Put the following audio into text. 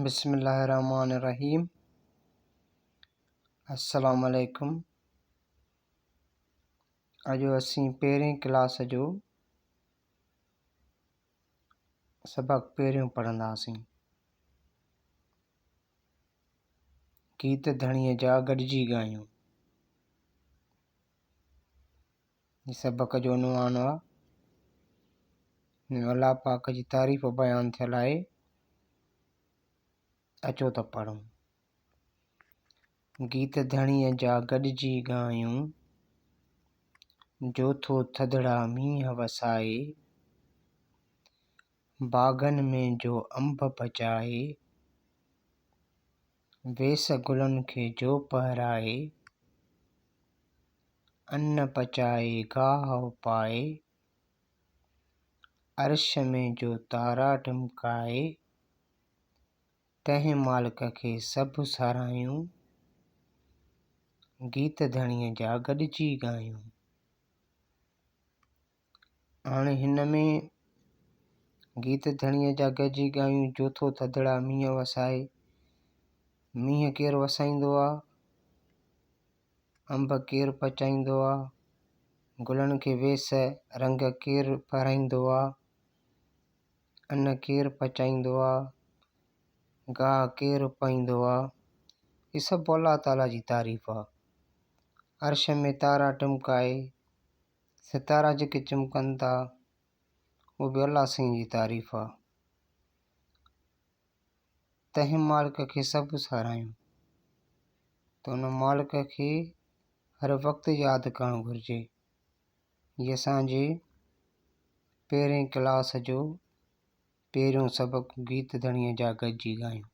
بسم الله الرحمن الرحيم السلام عليڪم اڄ اسين پهرين ڪلاس جو سبق پهريون پڙهنداسين گيت ڌڻيء جا گڏجي ڳايون هي سبق جو عنوان آ ۾ الله پاڪ جي تعريف بيان ٿيل آهي اچو ته پڙهون گيت ڌڻيء جا گڏجي ڳايون جو ٿو ٿڌڙا مينهن وسائي باغن ۾ جو انب پچائي ويس گلن کي جو پهرائي ان پچائي گاهه اپائي، عرش ۾ جو تارا ٽمڪائي، تنهن مالڪ کي سڀ ساراهيون، گيت ڌڻيء جا گڏجي ڳايون. هاڻي هن ۾ گيت ڌڻيء جا گڏجي ڳايون جو ٿو ٿڌڙا مينهن وسائي. مينهن ڪير وسائيندو آ؟ انب ڪير پچائيندو آ؟ گلن کي ويس رنگ ڪير پهرائيندو آ؟ ان ڪير پچائيندو آ؟ گاهه ڪير اپائيندو آ؟ هي سڀ الله تعاليٰ جي تعريف آ. عرش ۾ تارا ٽمڪائي ستارا جيڪي چمڪن ٿا اهو به الله سائين جي تعريف آ. تنهن مالڪ کي سڀ ساراهيون ته ان مالڪ کي هر وقت ياد ڪرڻ گهرجي. هي اسان جي پهرين ڪلاس جو پهريون سبق گيت ڌڻيء جا گڏجي ڳايون.